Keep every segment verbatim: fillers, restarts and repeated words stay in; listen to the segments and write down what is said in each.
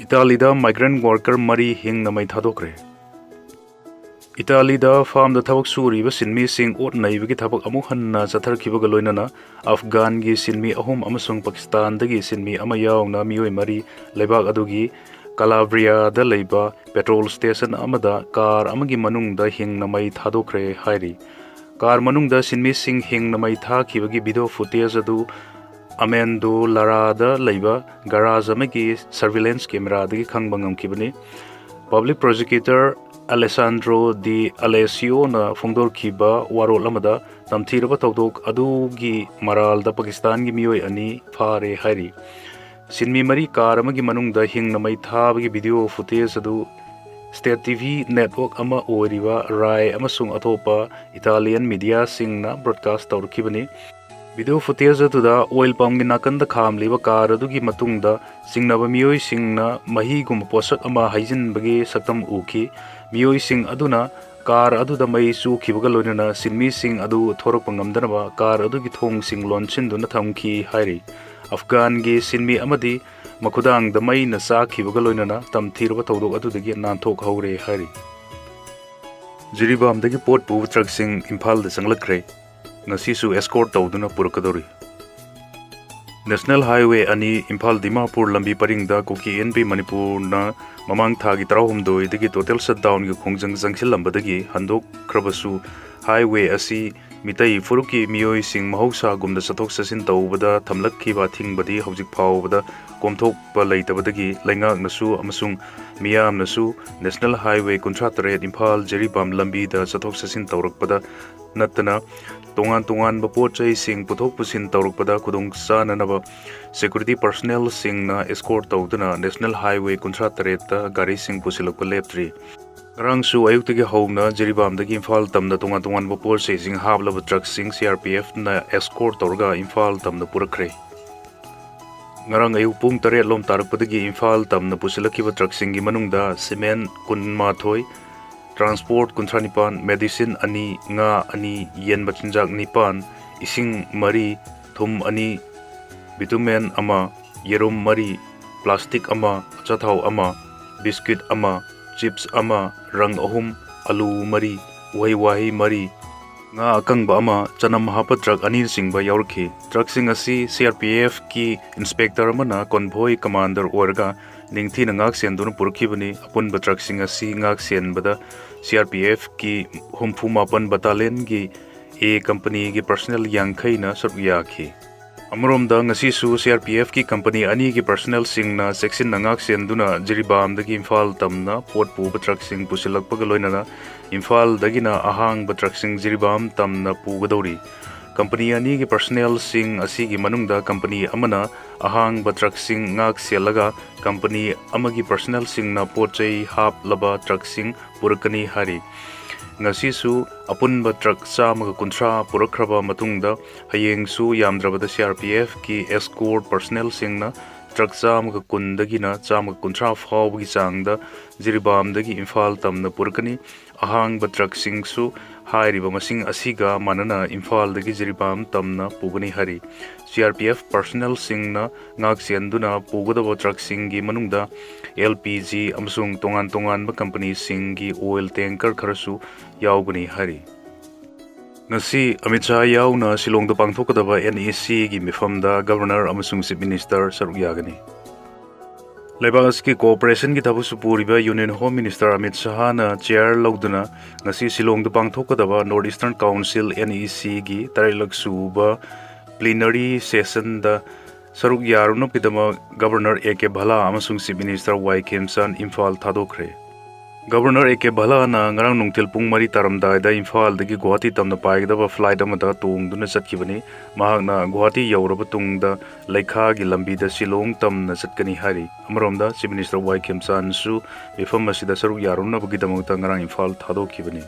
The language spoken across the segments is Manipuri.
ꯏꯇꯥꯂꯤꯗ migrant worker ꯃꯔꯤ ꯍꯤꯡꯅ ꯃꯩ ꯊꯥꯗꯣꯛꯈ꯭ꯔꯦ꯫ ꯏꯇꯥꯂꯤꯗ ꯐꯥꯔꯝꯗ ꯊꯕꯛ ꯁꯨꯔꯤꯕ ꯁꯤꯟꯃꯤꯁꯤꯡ ꯑꯣꯠ ꯅꯩꯕꯒꯤ ꯊꯕꯛ ꯑꯃꯨꯛ ꯍꯟꯅ ꯆꯠꯊꯔꯛꯈꯤꯕꯒ ꯂꯣꯏꯅꯅ ꯑꯐꯒꯥꯟꯒꯤ ꯁꯤꯟꯃꯤ ꯑꯍꯨꯝ ꯑꯃꯁꯨꯡ ꯄꯥꯀꯤꯁꯇꯥꯟꯗꯒꯤ ꯁꯤꯟꯃꯤ ꯑꯃ ꯌꯥꯎꯅ ꯃꯤꯑꯣꯏ ꯃꯔꯤ ꯂꯩꯕꯥꯛ ꯑꯗꯨꯒꯤ ꯀꯂꯥꯕ꯭ꯔꯤꯌꯥꯗ ꯂꯩꯕ ꯄꯦꯇ꯭ꯔꯣꯜ ꯁ꯭ꯇꯦꯁꯟ ꯑꯃꯗ ꯀꯥꯔ ꯑꯃꯒꯤ ꯃꯅꯨꯡꯗ ꯍꯤꯡꯅ ꯃꯩ ꯊꯥꯗꯣꯛꯈ꯭ꯔꯦ ꯍꯥꯏꯔꯤ꯫ ꯀꯥꯔ ꯃꯅꯨꯡꯗ ꯁꯤꯟꯃꯤꯁꯤꯡ ꯍꯤꯡꯅ ꯃꯩ ꯊꯥꯈꯤꯕꯒꯤ ꯚꯤꯗꯤꯑꯣ ꯐꯨꯇꯦꯖ ꯑꯗꯨ ꯑꯃꯦꯟꯗꯣ ꯂꯥꯔꯥꯗ ꯂꯩꯕ ꯒꯔꯥꯖ ꯑꯃꯒꯤ ꯁꯔꯚꯤꯂꯦꯟꯁ ꯀꯦꯃꯦꯔꯥꯗꯒꯤ ꯈꯪꯕ ꯉꯝꯈꯤꯕꯅꯤ꯫ ꯄꯕ꯭ꯂꯤꯛ ꯄ꯭ꯔꯣꯁꯤꯀ꯭ꯌꯨꯇꯔ ꯑꯂꯦꯁꯥꯟꯗ꯭ꯔꯣ ꯗꯤ ꯑꯂꯦꯁꯤꯌꯣꯅ ꯐꯣꯡꯗꯣꯔꯛꯈꯤꯕ ꯋꯥꯔꯣꯜ ꯑꯃꯗ, ꯇꯝꯊꯤꯔꯕ ꯊꯧꯗꯣꯛ ꯑꯗꯨꯒꯤ ꯃꯔꯥꯜꯗ ꯄꯥꯀꯤꯁꯇꯥꯟꯒꯤ ꯃꯤꯑꯣꯏ ꯑꯅꯤ ꯐꯥꯔꯦ ꯍꯥꯏꯔꯤ꯫ ꯁꯤꯟꯃꯤ ꯃꯔꯤ ꯀꯥꯔ ꯑꯃꯒꯤ ꯃꯅꯨꯡꯗ ꯍꯤꯡꯅ ꯃꯩ ꯊꯥꯕꯒꯤ ꯚꯤꯗꯤꯑꯣ ꯐꯨꯇꯦꯖ ꯑꯗꯨ ꯁ꯭ꯇꯦꯠ ꯇꯤ ꯚꯤ ꯅꯦꯠꯋꯔꯛ ꯑꯃ ꯑꯣꯏꯔꯤꯕ ꯔꯥꯏ ꯑꯃꯁꯨꯡ ꯑꯇꯣꯞꯄ ꯏꯇꯥꯂꯤꯌꯟ ꯃꯤꯗꯤꯌꯥꯁꯤꯡꯅ ꯕ꯭ꯔꯣꯗꯀꯥꯁ ꯇꯧꯔꯛꯈꯤꯕꯅꯤ꯫ ꯚꯤꯗꯤꯑꯣ ꯐꯨꯇꯦꯖ ꯑꯗꯨꯗ ꯑꯣꯏꯜ ꯄꯝꯒꯤ ꯅꯥꯀꯟꯗ ꯈꯥꯝꯂꯤꯕ ꯀꯥꯔ ꯑꯗꯨꯒꯤ ꯃꯇꯨꯡꯗ ꯆꯤꯡꯅꯕ ꯃꯤꯑꯣꯏꯁꯤꯡꯅ ꯃꯍꯤꯒꯨꯝꯕ ꯄꯣꯠꯁꯛ ꯑꯃ ꯍꯩꯖꯤꯟꯕꯒꯤ ꯁꯛꯇꯝ ꯎꯈꯤ꯫ ꯃꯤꯑꯣꯏꯁꯤꯡ ꯑꯗꯨꯅ ꯀꯥꯔ ꯑꯗꯨꯗ ꯃꯩ ꯆꯨꯈꯤꯕꯒ ꯂꯣꯏꯅꯅ ꯁꯤꯟꯃꯤꯁꯤꯡ ꯑꯗꯨ ꯊꯣꯔꯛꯄ ꯉꯝꯗꯅꯕ ꯀꯥꯔ ꯑꯗꯨꯒꯤ ꯊꯣꯡꯁꯤꯡ ꯂꯣꯟꯁꯤꯟꯗꯨꯅ ꯊꯝꯈꯤ ꯍꯥꯏꯔꯤ꯫ ꯑꯐꯒꯥꯟꯒꯤ ꯁꯤꯟꯃꯤ ꯑꯃꯗꯤ ꯃꯈꯨꯗꯥꯡꯗ ꯃꯩꯅ ꯆꯥꯈꯤꯕꯒ ꯂꯣꯏꯅꯅ ꯇꯝꯊꯤꯔꯕ ꯊꯧꯗꯣꯛ ꯑꯗꯨꯗꯒꯤ ꯅꯥꯟꯊꯣꯛꯍꯧꯔꯦ ꯍꯥꯏꯔꯤ꯫ ꯖꯤꯔꯤꯕꯥꯝꯗꯒꯤ ꯄꯣꯠ ꯄꯨꯕ ꯇ꯭ꯔꯛꯁꯤꯡ ꯏꯝꯐꯥꯜꯗ ꯆꯪꯂꯛꯈ꯭ꯔꯦ꯫ ꯉꯁꯤꯁꯨ ꯑꯦꯁꯀꯣꯔꯠ ꯇꯧꯗꯨꯅ ꯄꯨꯔꯛꯀꯗꯧꯔꯤ꯫ ꯅꯦꯁꯅꯦꯜ ꯍꯥꯏꯋꯦ ꯑꯅꯤ ꯏꯝꯐꯥꯜ ꯗꯤꯃꯥꯄꯨꯔ ꯂꯝꯕꯤ ꯄꯔꯤꯡꯗ ꯀꯨꯀꯤ ꯑꯦꯟ ꯄꯤ ꯃꯅꯤꯄꯨꯔꯅ ꯃꯃꯥꯡ ꯊꯥꯒꯤ ꯇꯔꯥꯍꯨꯝꯗꯣꯏꯗꯒꯤ ꯇꯣꯇꯦꯜ ꯁꯠꯗꯥꯎꯟꯒꯤ ꯈꯣꯡꯖꯪ ꯆꯪꯁꯤꯜꯂꯝꯕꯗꯒꯤ ꯍꯟꯗꯣꯛꯈ꯭ꯔꯕꯁꯨ, ꯍꯥꯏꯋꯦ ꯑꯁꯤ ꯃꯤꯇꯩ ꯐꯨꯔꯨꯞꯀꯤ ꯃꯤꯑꯣꯏꯁꯤꯡ ꯃꯍꯧꯁꯥꯒꯨꯝꯅ ꯆꯠꯊꯣꯛ ꯆꯠꯁꯤꯟ ꯇꯧꯕꯗ ꯊꯝꯂꯛꯈꯤꯕ ꯑꯊꯤꯡꯕꯗꯤ ꯍꯧꯖꯤꯛ ꯐꯥꯎꯕꯗ ꯀꯣꯝꯊꯣꯛꯄ ꯂꯩꯇꯕꯗꯒꯤ ꯂꯩꯉꯥꯛꯅꯁꯨ ꯑꯃꯁꯨꯡ ꯃꯤꯌꯥꯝꯅꯁꯨ ꯅꯦꯁꯅꯦꯜ ꯍꯥꯏꯋꯦ ꯀꯨꯟꯊ꯭ꯔꯥ ꯇꯔꯦꯠ ꯏꯝꯐꯥꯜ ꯖꯤꯔꯤꯕꯥꯝ ꯂꯝꯕꯤꯗ ꯆꯠꯊꯣꯛ ꯆꯠꯁꯤꯟ ꯇꯧꯔꯛꯄꯗ ꯅꯠꯇꯅ ꯇꯣꯉꯥꯟ ꯇꯣꯉꯥꯟꯕ ꯄꯣꯠ ꯆꯩꯁꯤꯡ ꯄꯨꯊꯣꯛ ꯄꯨꯁꯤꯟ ꯇꯧꯔꯛꯄꯗ ꯈꯨꯗꯣꯡ ꯆꯥꯅꯅꯕ ꯁꯦꯀ꯭ꯌꯨꯔꯤꯇꯤ ꯄꯔꯁꯅꯦꯜꯁꯤꯡꯅ ꯑꯦꯁꯀꯣꯔꯠ ꯇꯧꯗꯨꯅ ꯅꯦꯁꯅꯦꯜ ꯍꯥꯏꯋꯦ ꯀꯨꯟꯊ꯭ꯔꯥ ꯇꯔꯦꯠꯇ ꯒꯥꯔꯤꯁꯤꯡ ꯄꯨꯁꯤꯜꯂꯛꯄ ꯂꯦꯞꯇ꯭ꯔꯤ꯫ ꯉꯔꯥꯡꯁꯨ ꯑꯌꯨꯛꯇꯒꯤ ꯍꯧꯅ ꯖꯤꯔꯤꯕꯥꯝꯗꯒꯤ ꯏꯝꯐꯥꯜ ꯇꯝꯅ ꯇꯣꯉꯥꯟ ꯇꯣꯉꯥꯟꯕ ꯄꯣꯠ ꯆꯩꯁꯤꯡ ꯍꯥꯞꯂꯕ ꯇ꯭ꯔꯛꯁꯤꯡ ꯁꯤ ꯑꯥꯔ ꯄꯤ ꯑꯦꯐꯅ ꯑꯦꯁꯀꯣꯔꯠ ꯇꯧꯔꯒ ꯏꯝꯐꯥꯜ ꯇꯝꯅ ꯄꯨꯔꯛꯈ꯭ꯔꯦ꯫ ꯉꯔꯥꯡ ꯑꯌꯨꯛ ꯄꯨꯡ ꯇꯔꯦꯠ ꯂꯣꯝ ꯇꯥꯔꯛꯄꯗꯒꯤ ꯏꯝꯐꯥꯜ ꯇꯝꯅ ꯄꯨꯁꯤꯜꯂꯛꯈꯤꯕ ꯇ꯭ꯔꯛꯁꯤꯡꯒꯤ ꯃꯅꯨꯡꯗ ꯁꯤꯃꯦꯟ ꯀꯨꯟꯃꯥꯊꯣꯏ, ꯇ꯭ꯔꯥꯟꯁꯄꯣꯔꯠ ꯀꯨꯟꯊ꯭ꯔꯥ ꯅꯤꯄꯥꯟ, ꯃꯦꯗꯤꯁꯤꯟ ꯑꯅꯤ, ꯉꯥ ꯑꯅꯤ, ꯌꯦꯟ ꯃꯆꯤꯟꯖꯥꯛ ꯅꯤꯄꯥꯟ, ꯏꯁꯤꯡ ꯃꯔꯤ, ꯊꯨꯝ ꯑꯅꯤ, ꯕꯤꯇꯨꯃꯦꯟ ꯑꯃ, ꯌꯦꯔꯨꯝ ꯃꯔꯤ, ꯄ꯭ꯂꯥꯁꯇꯤꯛ ꯑꯃ, ꯑꯆꯥꯊꯥꯎ ꯑꯃ, ꯕꯤꯁꯀꯤꯠ ꯑꯃ, ꯆꯤꯞꯁ ꯑꯃ, ꯔꯪ ꯑꯍꯨꯝ, ꯑꯂꯨ ꯃꯔꯤ, ꯎꯍꯩ ꯋꯥꯍꯩ ꯃꯔꯤ, ꯉꯥ ꯑꯀꯪꯕ ꯑꯃ, ꯆꯅꯝ ꯍꯥꯞꯄ ꯇ꯭ꯔꯛ ꯑꯅꯤꯅꯆꯤꯡꯕ ꯌꯥꯎꯔꯛꯈꯤ꯫ ꯇ꯭ꯔꯛꯁꯤꯡ ꯑꯁꯤ ꯁꯤ ꯑꯥꯔ ꯄꯤ ꯑꯦꯐꯀꯤ ꯏꯟꯁꯄꯦꯛꯇꯔ ꯑꯃꯅ ꯀꯣꯟꯚꯣꯏ ꯀꯃꯥꯟꯗꯔ ꯑꯣꯏꯔꯒ ꯅꯤꯡꯊꯤꯅ ꯉꯥꯛ ꯁꯦꯟꯗꯨꯅ ꯄꯨꯔꯛꯈꯤꯕꯅꯤ꯫ ꯑꯄꯨꯟꯕ ꯇ꯭ꯔꯛꯁꯤꯡ ꯑꯁꯤ ꯉꯥꯛ ꯁꯦꯟꯕꯗ ꯁꯤ ꯑꯥꯔ ꯄꯤ ꯑꯦꯐꯀꯤ ꯍꯨꯝꯐꯨ ꯃꯥꯄꯟ ꯕꯇꯥꯂꯤꯌꯟꯒꯤ ꯑꯦ ꯀꯝꯄꯅꯤꯒꯤ ꯄꯔꯁꯅꯦꯜ ꯌꯥꯡꯈꯩꯅ ꯁꯔꯨꯛ ꯌꯥꯈꯤ꯫ ꯑꯃꯔꯣꯝꯗ, ꯉꯁꯤꯁꯨ ꯁꯤ ꯑꯥꯔ ꯄꯤ ꯑꯦꯐꯀꯤ ꯀꯝꯄꯅꯤ ꯑꯅꯤꯒꯤ ꯄꯔꯁꯅꯦꯜꯁꯤꯡꯅ ꯆꯦꯛꯁꯤꯟꯅ ꯉꯥꯛ ꯁꯦꯟꯗꯨꯅ ꯖꯤꯔꯤꯕꯥꯝꯗꯒꯤ ꯏꯝꯐꯥꯜ ꯇꯝꯅ ꯄꯣꯠ ꯄꯨꯕ ꯇ꯭ꯔꯛꯁꯤꯡ ꯄꯨꯁꯤꯜꯂꯛꯄꯒ ꯂꯣꯏꯅꯅ ꯏꯝꯐꯥꯜꯗꯒꯤꯅ ꯑꯍꯥꯡꯕ ꯇ꯭ꯔꯛꯁꯤꯡ ꯖꯤꯔꯤꯕꯥꯝ ꯇꯝꯅ ꯄꯨꯒꯗꯧꯔꯤ꯫ ꯀꯝꯄꯅꯤ ꯑꯅꯤꯒꯤ ꯄꯔꯁꯅꯦꯜꯁꯤꯡ ꯑꯁꯤꯒꯤ ꯃꯅꯨꯡꯗ ꯀꯝꯄꯅꯤ ꯑꯃꯅ ꯑꯍꯥꯡꯕ ꯇ꯭ꯔꯛꯁꯤꯡ ꯉꯥꯛ ꯁꯦꯜꯂꯒ, ꯀꯝꯄꯅꯤ ꯑꯃꯒꯤ ꯄꯔꯁꯅꯦꯜꯁꯤꯡꯅ ꯄꯣꯠ ꯆꯩ ꯍꯥꯞꯂꯕ ꯇ꯭ꯔꯛꯁꯤꯡ ꯄꯨꯔꯛꯀꯅꯤ ꯍꯥꯏꯔꯤ꯫ ꯉꯁꯤꯁꯨ ꯑꯄꯨꯟꯕ ꯇ꯭ꯔꯛ ꯆꯥꯝꯃꯒ ꯀꯨꯟꯊ꯭ꯔꯥ ꯄꯨꯔꯛꯈ꯭ꯔꯕ ꯃꯇꯨꯡꯗ, ꯍꯌꯦꯡꯁꯨ ꯌꯥꯝꯗ꯭ꯔꯕꯗ ꯁꯤ ꯑꯥꯔ ꯄꯤ ꯑꯦꯐꯀꯤ ꯑꯦꯁꯀꯣꯔꯠ ꯄꯔꯁꯅꯦꯜꯁꯤꯡꯅ ꯇ꯭ꯔꯛ ꯆꯥꯝꯃꯒ ꯀꯨꯟꯗꯒꯤꯅ ꯆꯥꯝꯃꯒ ꯀꯨꯟꯊ꯭ꯔꯥ ꯐꯥꯎꯕꯒꯤ ꯆꯥꯡꯗ ꯖꯤꯔꯤꯕꯥꯝꯗꯒꯤ ꯏꯝꯐꯥꯜ ꯇꯝꯅ ꯄꯨꯔꯛꯀꯅꯤ꯫ ꯑꯍꯥꯡꯕ ꯇ꯭ꯔꯛꯁꯤꯡꯁꯨ ꯍꯥꯏꯔꯤꯕ ꯃꯁꯤꯡ ꯑꯁꯤꯒ ꯃꯥꯟꯅꯅ ꯏꯝꯐꯥꯜꯗꯒꯤ ꯖꯤꯔꯤꯕꯥꯝ ꯇꯝꯅ ꯄꯨꯒꯅꯤ ꯍꯥꯏꯔꯤ꯫ ꯁꯤ ꯑꯥꯔ ꯄꯤ ꯑꯦꯐ ꯄꯔꯁꯅꯦꯜꯁꯤꯡꯅ ꯉꯥꯛ ꯁꯦꯟꯗꯨꯅ ꯄꯨꯒꯗꯕ ꯇ꯭ꯔꯛꯁꯤꯡꯒꯤ ꯃꯅꯨꯡꯗ ꯑꯦꯜ ꯄꯤ ꯖꯤ ꯑꯃꯁꯨꯡ ꯇꯣꯉꯥꯟ ꯇꯣꯉꯥꯟꯕ ꯀꯝꯄꯅꯤꯁꯤꯡꯒꯤ ꯑꯣꯏꯜ ꯇꯦꯡꯀꯔ ꯈꯔꯁꯨ ꯌꯥꯎꯒꯅꯤ ꯍꯥꯏꯔꯤ꯫ ꯉꯁꯤ ꯑꯃꯤꯠ ꯁꯍꯥ ꯌꯥꯎꯅ ꯁꯤꯂꯣꯡꯗ ꯄꯥꯡꯊꯣꯛꯀꯗꯕ ꯑꯦꯟ ꯏ ꯁꯤꯒꯤ ꯃꯤꯐꯝꯗ ꯒꯕꯔꯅꯔ ꯑꯃꯁꯨꯡ ꯆꯤꯐ ꯃꯤꯅꯤꯁꯇꯔ ꯁꯔꯨꯛ ꯌꯥꯒꯅꯤ꯫ ꯂꯩꯕꯥꯛ ꯑꯁꯤꯒꯤ ꯀꯣꯑꯣꯄꯔꯦꯁꯟꯒꯤ ꯊꯕꯛꯁꯨ ꯄꯨꯔꯤꯕ ꯌꯨꯅꯤꯌꯟ ꯍꯣꯝ ꯃꯤꯅꯤꯁꯇꯔ ꯑꯃꯤꯠ ꯁꯍꯥꯅ ꯆꯤꯌꯥꯔ ꯂꯧꯗꯨꯅ ꯉꯁꯤ ꯁꯤꯂꯣꯡꯗ ꯄꯥꯡꯊꯣꯛꯀꯗꯕ north eastern council, N E ꯁꯤꯒꯤ ꯇꯔꯦꯠꯂꯛ ꯁꯨꯕ ꯄ꯭ꯂꯤꯅꯔꯤ ꯁꯦꯁꯟꯗ ꯁꯔꯨꯛ ꯌꯥꯔꯨꯅꯕꯒꯤꯗꯃꯛ ꯒꯕꯔꯅꯔ ꯑꯦ ꯀꯦ ꯚꯂꯥ ꯑꯃꯁꯨꯡ chief minister Y Khemchand Imphal ꯊꯥꯗꯣꯛꯈ꯭ꯔꯦ꯫ ꯒꯕꯔꯅꯔ ꯑꯦ ꯀꯦ ꯚꯂꯥꯅ ꯉꯔꯥꯡ ꯅꯨꯡꯊꯤꯜ ꯄꯨꯡ ꯃꯔꯤ ꯇꯥꯔꯝꯗꯥꯏꯗ ꯏꯝꯐꯥꯜꯗꯒꯤ ꯒꯨꯋꯥꯍꯥꯇꯤ ꯇꯝꯅ ꯄꯥꯏꯒꯗꯕ ꯐ꯭ꯂꯥꯏꯠ ꯑꯃꯗ ꯇꯣꯡꯗꯨꯅ ꯆꯠꯈꯤꯕꯅꯤ꯫ ꯃꯍꯥꯛꯅ ꯒꯨꯋꯥꯍꯥꯇꯤ ꯌꯧꯔꯕ ꯇꯨꯡꯗ ꯂꯩꯈꯥꯒꯤ ꯂꯝꯕꯤꯗ ꯁꯤꯂꯣꯡ ꯇꯝꯅ ꯆꯠꯀꯅꯤ ꯍꯥꯏꯔꯤ꯫ ꯑꯃꯔꯣꯝꯗ, ꯆꯤꯐ ꯃꯤꯅꯤꯁꯇꯔ ꯋꯥꯏ ꯈꯦꯝꯆꯥꯟꯁꯨ ꯃꯤꯐꯝ ꯑꯁꯤꯗ ꯁꯔꯨꯛ ꯌꯥꯔꯨꯅꯕꯒꯤꯗꯃꯛꯇ ꯉꯔꯥꯡ ꯏꯝꯐꯥꯜ ꯊꯥꯗꯣꯛꯈꯤꯕꯅꯤ꯫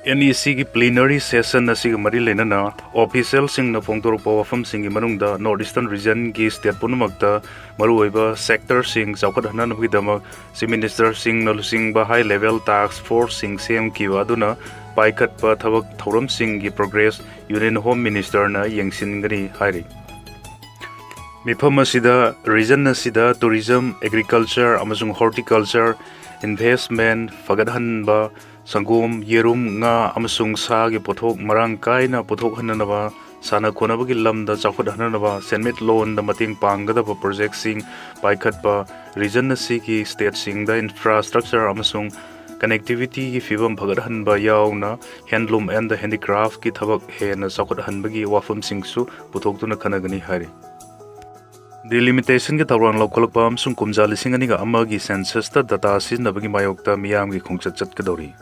ꯑꯦꯟ ꯏ ꯁꯤꯒꯤ ꯄ꯭ꯂꯤꯅꯔꯤ ꯁꯦꯁꯟ ꯑꯁꯤꯒ ꯃꯔꯤ ꯂꯩꯅꯅ ꯑꯣꯐꯤꯁꯤꯌꯦꯜꯁꯤꯡꯅ ꯐꯣꯡꯗꯣꯔꯛꯄ ꯋꯥꯐꯝꯁꯤꯡꯒꯤ ꯃꯅꯨꯡꯗ ꯅꯣꯔꯠ ꯏꯁꯇꯔꯟ ꯔꯤꯖꯟꯒꯤ ꯁ꯭ꯇꯦꯠ ꯄꯨꯝꯅꯃꯛꯇ ꯃꯔꯨꯑꯣꯏꯕ ꯁꯦꯛꯇꯔꯁꯤꯡ ꯆꯥꯎꯈꯠꯍꯟꯅꯕꯒꯤꯗꯃꯛ ꯆꯤꯐ ꯃꯤꯅꯤꯁꯇꯔꯁꯤꯡꯅ ꯂꯨꯆꯤꯡꯕ ꯍꯥꯏ ꯂꯦꯚꯦꯜ ꯇꯥꯛꯁ ꯐꯣꯔꯁꯁꯤꯡ ꯁꯦꯝꯈꯤꯕ ꯑꯗꯨꯅ ꯄꯥꯏꯈꯠꯄ ꯊꯕꯛ ꯊꯧꯔꯝꯁꯤꯡꯒꯤ ꯄ꯭ꯔꯣꯒ꯭ꯔꯦꯁ ꯌꯨꯅꯤꯌꯟ ꯍꯣꯝ ꯃꯤꯅꯤꯁꯇꯔꯅ ꯌꯦꯡꯁꯤꯟꯒꯅꯤ ꯍꯥꯏꯔꯤ꯫ ꯃꯤꯐꯝ ꯑꯁꯤꯗ ꯔꯤꯖꯟ ꯑꯁꯤꯗ ꯇꯨꯔꯤꯖꯝ, ꯑꯦꯒ꯭ꯔꯤꯀꯜꯆꯔ ꯑꯃꯁꯨꯡ ꯍꯣꯔꯇꯤꯀꯜꯆꯔ ꯏꯟꯚꯦꯁꯃꯦꯟ ꯐꯒꯠꯍꯟꯕ, ꯁꯪꯒꯣꯝ, ꯌꯦꯔꯨꯝ, ꯉꯥ ꯑꯃꯁꯨꯡ ꯁꯥꯒꯤ ꯄꯣꯠꯊꯣꯛ ꯃꯔꯥꯡ ꯀꯥꯏꯅ ꯄꯨꯊꯣꯛꯍꯟꯅꯅꯕ, ꯁꯥꯟꯅ ꯈꯣꯠꯅꯕꯒꯤ ꯂꯝꯗ ꯆꯥꯎꯈꯠꯍꯟꯅꯅꯕ, ꯁꯦꯟꯃꯤꯠꯂꯣꯟꯗ ꯃꯇꯦꯡ ꯄꯥꯡꯒꯗꯕ ꯄ꯭ꯔꯣꯖꯦꯛꯁꯤꯡ ꯄꯥꯏꯈꯠꯄ, ꯔꯤꯖꯟ ꯑꯁꯤꯒꯤ ꯁ꯭ꯇꯦꯠꯁꯤꯡꯗ ꯏꯟꯐ꯭ꯔꯥꯁ꯭ꯇ꯭ꯔꯛꯆꯔ ꯑꯃꯁꯨꯡ ꯀꯅꯦꯛꯇꯤꯚꯤꯇꯤꯒꯤ ꯐꯤꯕꯝ ꯐꯒꯠꯍꯟꯕ ꯌꯥꯎꯅ handloom and handicraftꯀꯤ ꯊꯕꯛ ꯍꯦꯟꯅ ꯆꯥꯎꯈꯠꯍꯟꯕꯒꯤ ꯋꯥꯐꯝꯁꯤꯡꯁꯨ ꯄꯨꯊꯣꯛꯇꯨꯅ ꯈꯟꯅꯒꯅꯤ ꯍꯥꯏꯔꯤ꯫ ꯗꯤꯂꯤꯃꯤꯇꯦꯁꯟꯒꯤ ꯊꯧꯔꯥꯡ ꯂꯧꯈꯠꯂꯛꯄ ꯑꯃꯁꯨꯡ ꯀꯨꯝꯖꯥ ꯂꯤꯁꯤꯡ ꯑꯅꯤꯒ ꯑꯃꯒꯤ ꯁꯦꯟꯁꯁꯇ ꯗꯇꯥ ꯁꯤꯖꯤꯟꯅꯕꯒꯤ ꯃꯥꯌꯣꯛꯇ ꯃꯤꯌꯥꯝꯒꯤ ꯈꯣꯡꯆꯠ ꯆꯠꯀꯗꯧꯔꯤ꯫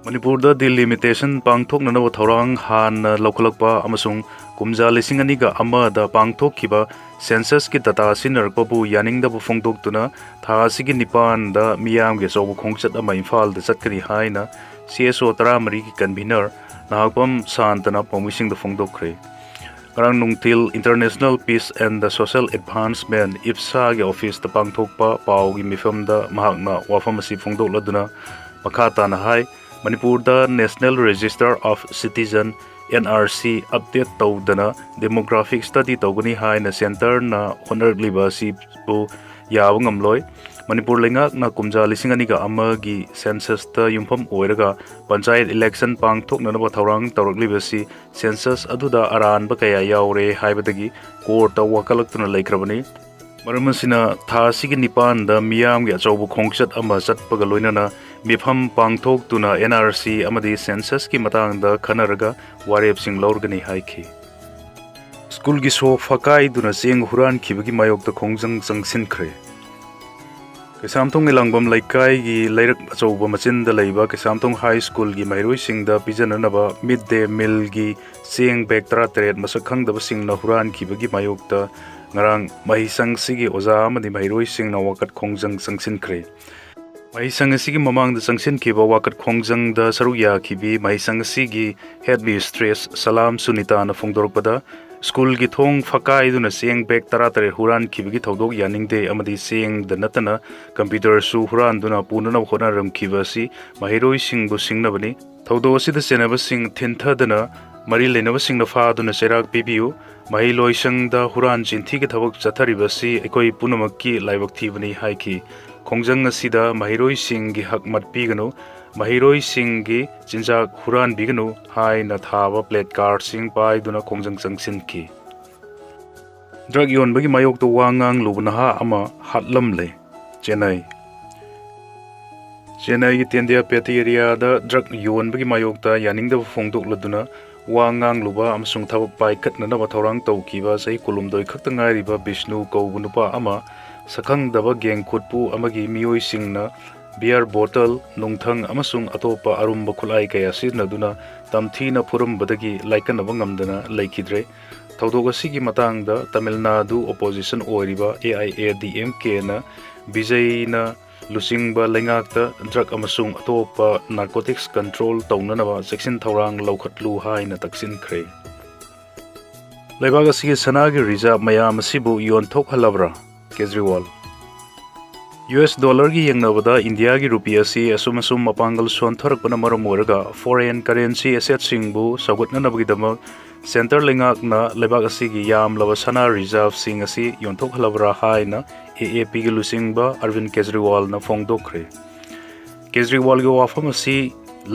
ꯃꯅꯤꯄꯨꯔꯗ ꯗꯤꯂꯤꯃꯤꯇꯦꯁꯟ ꯄꯥꯡꯊꯣꯛꯅꯅꯕ ꯊꯧꯔꯥꯡ ꯍꯥꯟꯅ ꯂꯧꯈꯠꯂꯛꯄ ꯑꯃꯁꯨꯡ ꯀꯨꯝꯖꯥ ꯂꯤꯁꯤꯡ ꯑꯅꯤꯒ ꯑꯃꯗ ꯄꯥꯡꯊꯣꯛꯈꯤꯕ ꯁꯦꯟꯁꯁꯀꯤ ꯗꯇꯥ ꯁꯤꯖꯤꯟꯅꯔꯛꯄꯕꯨ ꯌꯥꯅꯤꯡꯗꯕ ꯐꯣꯡꯗꯣꯛꯇꯨꯅ ꯊꯥ ꯑꯁꯤꯒꯤ ꯅꯤꯄꯥꯟꯗ ꯃꯤꯌꯥꯝꯒꯤ ꯑꯆꯧꯕ ꯈꯣꯡꯆꯠ ꯑꯃ ꯏꯝꯐꯥꯜꯗ ꯆꯠꯀꯅꯤ ꯍꯥꯏꯅ ꯁꯤ ꯑꯦꯁ ꯑꯣ ꯇꯔꯥꯃꯔꯤꯒꯤ ꯀꯟꯚꯤꯅꯔ ꯅꯍꯥꯛꯄꯝ ꯁꯥꯟꯇꯅ ꯄꯥꯎꯃꯤꯁꯤꯡꯗ ꯐꯣꯡꯗꯣꯛꯈ꯭ꯔꯦ꯫ ꯉꯔꯥꯡ ꯅꯨꯡꯊꯤꯜ International Peace and the Social Advancement, ꯏꯞꯁꯥꯒꯤ ꯑꯣꯐꯤꯁꯇ ꯄꯥꯡꯊꯣꯛꯄ ꯄꯥꯎꯒꯤ ꯃꯤꯐꯝꯗ ꯃꯍꯥꯛꯅ ꯋꯥꯐꯝ ꯑꯁꯤ ꯐꯣꯡꯗꯣꯛꯂꯗꯨꯅ ꯃꯈꯥ ꯇꯥꯅ ꯍꯥꯏ, ꯃꯅꯤꯄꯨꯔꯗ National Register of Citizen, N R C, update ꯇꯧꯗꯅ demographic study ꯇꯧꯒꯅꯤ ꯍꯥꯏꯅ ꯁꯦꯟꯇꯔꯅ ꯍꯣꯠꯅꯔꯛꯂꯤꯕ ꯑꯁꯤꯕꯨ ꯌꯥꯕ ꯉꯝꯂꯣꯏ꯫ ꯃꯅꯤꯄꯨꯔ ꯂꯩꯉꯥꯛꯅ ꯀꯨꯝꯖꯥ ꯂꯤꯁꯤꯡ ꯑꯅꯤꯒ ꯑꯃꯒꯤ ꯁꯦꯟꯁꯁꯇ ꯌꯨꯝꯐꯝ ꯑꯣꯏꯔꯒ ꯄꯟꯆꯥꯌꯠ ꯏꯂꯦꯛꯁꯟ ꯄꯥꯡꯊꯣꯛꯅꯅꯕ ꯊꯧꯔꯥꯡ ꯇꯧꯔꯛꯂꯤꯕꯁꯤ ꯁꯦꯟꯁꯁ ꯑꯗꯨꯗ ꯑꯔꯥꯟꯕ ꯀꯌꯥ ꯌꯥꯎꯔꯦ ꯍꯥꯏꯕꯗꯒꯤ ꯀꯣꯔꯠꯇ ꯋꯥꯀꯠꯂꯛꯇꯨꯅ ꯂꯩꯈ꯭ꯔꯕꯅꯤ꯫ ꯃꯔꯝ ꯑꯁꯤꯅ ꯊꯥ ꯑꯁꯤꯒꯤ ꯅꯤꯄꯥꯟꯗ ꯃꯤꯌꯥꯝꯒꯤ ꯑꯆꯧꯕ ꯈꯣꯡꯆꯠ ꯑꯃ ꯆꯠꯄꯒ ꯂꯣꯏꯅꯅ ꯃꯤꯐꯝ ꯄꯥꯡꯊꯣꯛꯇꯨꯅ N R C ꯑꯃꯗꯤ ꯁꯦꯟꯁꯁꯀꯤ ꯃꯇꯥꯡꯗ ꯈꯟꯅꯔꯒ ꯋꯥꯔꯦꯞꯁꯤꯡ ꯂꯧꯔꯒꯅꯤ ꯍꯥꯏꯈꯤ꯫ ꯁ꯭ꯀꯨꯜꯒꯤ ꯁꯣ ꯐꯀꯥꯏꯗꯨꯅ ꯆꯦꯡ ꯍꯨꯔꯥꯟꯈꯤꯕꯒꯤ ꯃꯥꯌꯣꯛꯇ ꯈꯣꯡꯖꯪ ꯆꯪꯁꯤꯟꯈ꯭ꯔꯦ꯫ ꯀꯩꯁꯥꯝꯊꯣꯡ ꯏꯂꯥꯡꯕꯝ ꯂꯩꯀꯥꯏꯒꯤ ꯂꯩꯔꯛ ꯑꯆꯧꯕ ꯃꯆꯤꯟꯗ ꯂꯩꯕ ꯀꯩꯁꯥꯝꯊꯣꯡ ꯍꯥꯏ ꯁ꯭ꯀꯨꯜꯒꯤ ꯃꯍꯩꯔꯣꯏꯁꯤꯡꯗ ꯄꯤꯖꯅꯅꯕ ꯃꯤꯗ ꯗꯦ ꯃꯤꯜꯒꯤ ꯆꯦꯡ ꯕꯦꯒ ꯇꯔꯥꯇꯔꯦꯠ ꯃꯁꯛ ꯈꯪꯗꯕꯁꯤꯡꯅ ꯍꯨꯔꯥꯟꯈꯤꯕꯒꯤ ꯃꯥꯌꯣꯛꯇ ꯉꯔꯥꯡ ꯃꯍꯩꯁꯪ ꯑꯁꯤꯒꯤ ꯑꯣꯖꯥ ꯑꯃꯗꯤ ꯃꯍꯩꯔꯣꯏꯁꯤꯡꯅ ꯋꯥꯀꯠ ꯈꯣꯡꯖꯪ ꯆꯪꯁꯤꯟꯈ꯭ꯔꯦ꯫ ꯃꯍꯩꯁꯪ ꯑꯁꯤꯒꯤ ꯃꯃꯥꯡꯗ ꯆꯪꯁꯤꯟꯈꯤꯕ ꯋꯥꯀꯠ ꯈꯣꯡꯖꯪꯗ ꯁꯔꯨꯛ ꯌꯥꯈꯤꯕꯤ ꯃꯍꯩꯁꯪ ꯑꯁꯤꯒꯤ ꯍꯦꯗ ꯃꯤꯁꯇ꯭ꯔꯦꯁ ꯁꯂꯥꯝ ꯁꯨꯅꯤꯇꯥꯅ ꯐꯣꯡꯗꯣꯔꯛꯄꯗ, ꯁ꯭ꯀꯨꯜꯒꯤ ꯊꯣꯡ ꯐꯀꯥꯏꯗꯨꯅ ꯆꯦꯡ ꯕꯦꯒ ꯇꯔꯥꯇꯔꯦꯠ ꯍꯨꯔꯥꯟꯈꯤꯕꯒꯤ ꯊꯧꯗꯣꯛ ꯌꯥꯅꯤꯡꯗꯦ ꯑꯃꯗꯤ ꯆꯦꯡꯗ ꯅꯠꯇꯅ ꯀꯝꯄ꯭ꯌꯨꯇꯔꯁꯨ ꯍꯨꯔꯥꯟꯗꯨꯅ ꯄꯨꯅꯅꯕ ꯍꯣꯠꯅꯔꯝꯈꯤꯕ ꯑꯁꯤ ꯃꯍꯩꯔꯣꯏꯁꯤꯡꯕꯨ ꯁꯤꯡꯅꯕꯅꯤ꯫ ꯊꯧꯗꯣꯛ ꯑꯁꯤꯗ ꯆꯦꯟꯅꯕꯁꯤꯡ ꯊꯤꯟꯊꯗꯅ ꯃꯔꯤ ꯂꯩꯅꯕꯁꯤꯡꯅ ꯐꯥꯗꯨꯅ ꯆꯩꯔꯥꯛ ꯄꯤꯕꯤꯌꯨ꯫ ꯃꯍꯩꯂꯣꯏꯁꯪꯗ ꯍꯨꯔꯥꯟ ꯆꯤꯟꯊꯤꯒꯤ ꯊꯕꯛ ꯆꯠꯊꯔꯤꯕꯁꯤ ꯑꯩꯈꯣꯏ ꯄꯨꯝꯅꯃꯛꯀꯤ ꯂꯥꯏꯕꯛ ꯊꯤꯕꯅꯤ ꯍꯥꯏꯈꯤ꯫ ꯈꯣꯡꯖꯪ ꯑꯁꯤꯗ ꯃꯍꯩꯔꯣꯏꯁꯤꯡꯒꯤ ꯍꯛ ꯃꯠꯄꯤꯒꯅꯨ, ꯃꯍꯩꯔꯣꯏꯁꯤꯡꯒꯤ ꯆꯤꯟꯖꯥꯛ ꯍꯨꯔꯥꯟꯕꯤꯒꯅꯨ ꯍꯥꯏꯅ ꯊꯥꯕ placardꯁꯤꯡ ꯄꯥꯏꯗꯨꯅ ꯈꯣꯡꯖꯪ ꯆꯪꯁꯤꯟꯈꯤ꯫ ꯗ꯭ꯔꯒ ꯌꯣꯟꯕꯒꯤ ꯃꯥꯌꯣꯛꯇ ꯋꯥ ꯉꯥꯡꯂꯨꯕ ꯅꯍꯥ ꯑꯃ ꯍꯥꯠꯂꯝꯂꯦ꯫ ꯆꯦꯟꯅꯥꯏ꯫ ꯆꯦꯟꯅꯥꯏꯒꯤ ꯇꯦꯟꯗꯤꯌꯥꯄꯦꯇꯤ ꯑꯦꯔꯤꯌꯥꯗ ꯗ꯭ꯔꯒ ꯌꯣꯟꯕꯒꯤ ꯃꯥꯌꯣꯛꯇ ꯌꯥꯅꯤꯡꯗꯕ ꯐꯣꯡꯗꯣꯛꯂꯗꯨꯅ ꯋꯥ ꯉꯥꯡꯂꯨꯕ ꯑꯃꯁꯨꯡ ꯊꯕꯛ ꯄꯥꯏꯈꯠꯅꯅꯕ ꯊꯧꯔꯥꯡ ꯇꯧꯈꯤꯕ ꯆꯍꯤ ꯀꯨꯟꯍꯨꯝꯗꯣꯏ ꯈꯛꯇ ꯉꯥꯏꯔꯤꯕ ꯕꯤꯁꯅꯨ ꯀꯧꯕ ꯅꯨꯄꯥ ꯑꯃ ꯁꯛꯈꯪꯗꯕ ꯒꯦꯡ ꯈꯨꯠꯄꯨ ꯑꯃꯒꯤ ꯃꯤꯑꯣꯏꯁꯤꯡꯅ beer bottle, ꯅꯨꯡꯊꯪ ꯑꯃꯁꯨꯡ ꯑꯇꯣꯞꯄ ꯑꯔꯨꯝꯕ ꯈꯨꯠꯂꯥꯏ ꯀꯌꯥ ꯁꯤꯖꯤꯟꯅꯗꯨꯅ ꯇꯝꯊꯤꯅ ꯐꯨꯔꯝꯕꯗꯒꯤ ꯂꯥꯏꯀꯠꯅꯕ ꯉꯝꯗꯅ ꯂꯩꯈꯤꯗ꯭ꯔꯦ꯫ ꯊꯧꯗꯣꯛ ꯑꯁꯤꯒꯤ ꯃꯇꯥꯡꯗ ꯇꯥꯃꯤꯜ ꯅꯥꯗꯨ opposition ꯑꯣꯏꯔꯤꯕ AIADMKꯅ ꯕꯤꯖꯩꯅ ꯂꯨꯆꯤꯡꯕ ꯂꯩꯉꯥꯛꯇ ꯗ꯭ꯔꯒ ꯑꯃꯁꯨꯡ ꯑꯇꯣꯞꯄ narcotics control ꯇꯧꯅꯅꯕ ꯆꯦꯛꯁꯤꯟ ꯊꯧꯔꯥꯡ ꯂꯧꯈꯠꯂꯨ ꯍꯥꯏꯅ ꯇꯛꯁꯤꯟꯈ꯭ꯔꯦ꯫ ꯂꯩꯕꯥꯛ ꯑꯁꯤꯒꯤ ꯁꯅꯥꯒꯤ reserve ꯃꯌꯥꯝ ꯑꯁꯤꯕꯨ ꯌꯣꯟꯊꯣꯛꯍꯜꯂꯕ꯭ꯔꯥ? ꯀꯦꯖ꯭ꯔꯤꯋꯥꯜ꯫ US dollarꯒꯤ ꯌꯦꯡꯅꯕꯗ ꯏꯟꯗꯤꯌꯥꯒꯤ ꯔꯨꯄꯤ ꯑꯁꯤ ꯑꯁꯨꯝ ꯑꯁꯨꯝ ꯃꯄꯥꯡꯒꯜ ꯁꯣꯟꯊꯔꯛꯄꯅ ꯃꯔꯝ ꯑꯣꯏꯔꯒ foreign currency assetꯁꯤꯡꯕꯨ ꯁꯧꯒꯠꯅꯅꯕꯒꯤꯗꯃꯛ centre ꯂꯩꯉꯥꯛꯅ ꯂꯩꯕꯥꯛ ꯑꯁꯤꯒꯤ ꯌꯥꯝꯂꯕ ꯁꯅꯥ reserveꯁꯤꯡ ꯑꯁꯤ ꯌꯣꯟꯊꯣꯛꯍꯜꯂꯕ꯭ꯔꯥ ꯍꯥꯏꯅ AAPꯒꯤ ꯂꯨꯆꯤꯡꯕ ꯑꯔꯕꯤꯟ ꯀꯦꯖ꯭ꯔꯤꯋꯥꯜꯅ ꯐꯣꯡꯗꯣꯛꯈ꯭ꯔꯦ꯫ ꯀꯦꯖ꯭ꯔꯤꯋꯥꯜꯒꯤ ꯋꯥꯐꯝ ꯑꯁꯤ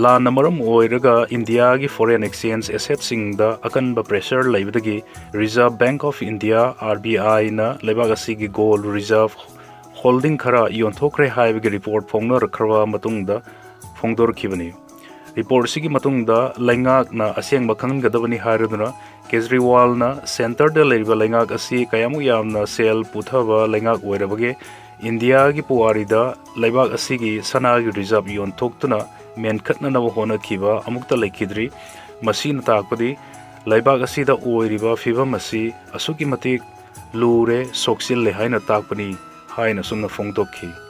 ꯂꯥꯟꯅ ꯃꯔꯝ ꯑꯣꯏꯔꯒ ꯏꯟꯗꯤꯌꯥꯒꯤ foreign exchange assetꯁꯤꯡꯗ ꯑꯀꯟꯕ pressure ꯂꯩꯕꯗꯒꯤ Reserve Bank of India, RBIꯅ ꯂꯩꯕꯥꯛ ꯑꯁꯤꯒꯤ gold reserve holding ꯈꯔ ꯌꯣꯟꯊꯣꯛꯈ꯭ꯔꯦ ꯍꯥꯏꯕꯒꯤ report ꯐꯣꯡꯅꯔꯛꯈ꯭ꯔꯕ ꯃꯇꯨꯡꯗ ꯐꯣꯡꯗꯣꯔꯛꯈꯤꯕꯅꯤ꯫ Reportꯁꯤꯒꯤ ꯃꯇꯨꯡꯗ ꯂꯩꯉꯥꯛꯅ ꯑꯁꯦꯡꯕ ꯈꯪꯍꯟꯒꯗꯕꯅꯤ ꯍꯥꯏꯔꯗꯨꯅ ꯀꯦꯖ꯭ꯔꯤꯋꯥꯜꯅ centreꯗ ꯂꯩꯔꯤꯕ ꯂꯩꯉꯥꯛ ꯑꯁꯤ ꯀꯌꯥꯃꯨꯛ ꯌꯥꯝꯅ ꯁꯦꯜ ꯄꯨꯊꯕ ꯂꯩꯉꯥꯛ ꯑꯣꯏꯔꯕꯒꯦ, ꯏꯟꯗꯤꯌꯥꯒꯤ ꯄꯨꯋꯥꯔꯤꯗ ꯂꯩꯕꯥꯛ ꯑꯁꯤꯒꯤ ꯁꯅꯥꯒꯤ reserve ꯌꯣꯟꯊꯣꯛꯇꯨꯅ ꯃꯦꯟꯈꯠꯅꯅꯕ ꯍꯣꯠꯅꯈꯤꯕ ꯑꯃꯨꯛꯇ ꯂꯩꯈꯤꯗ꯭ꯔꯤ꯫ ꯃꯁꯤꯅ ꯇꯥꯛꯄꯗꯤ ꯂꯩꯕꯥꯛ ꯑꯁꯤꯗ ꯑꯣꯏꯔꯤꯕ ꯐꯤꯕꯝ ꯑꯁꯤ ꯑꯁꯨꯛꯀꯤ ꯃꯇꯤꯛ ꯂꯨꯔꯦ, ꯁꯣꯛꯆꯤꯜꯂꯦ ꯍꯥꯏꯅ ꯇꯥꯛꯄꯅꯤ ꯍꯥꯏꯅ ꯑꯁꯨꯝꯅ ꯐꯣꯡꯗꯣꯛꯈꯤ꯫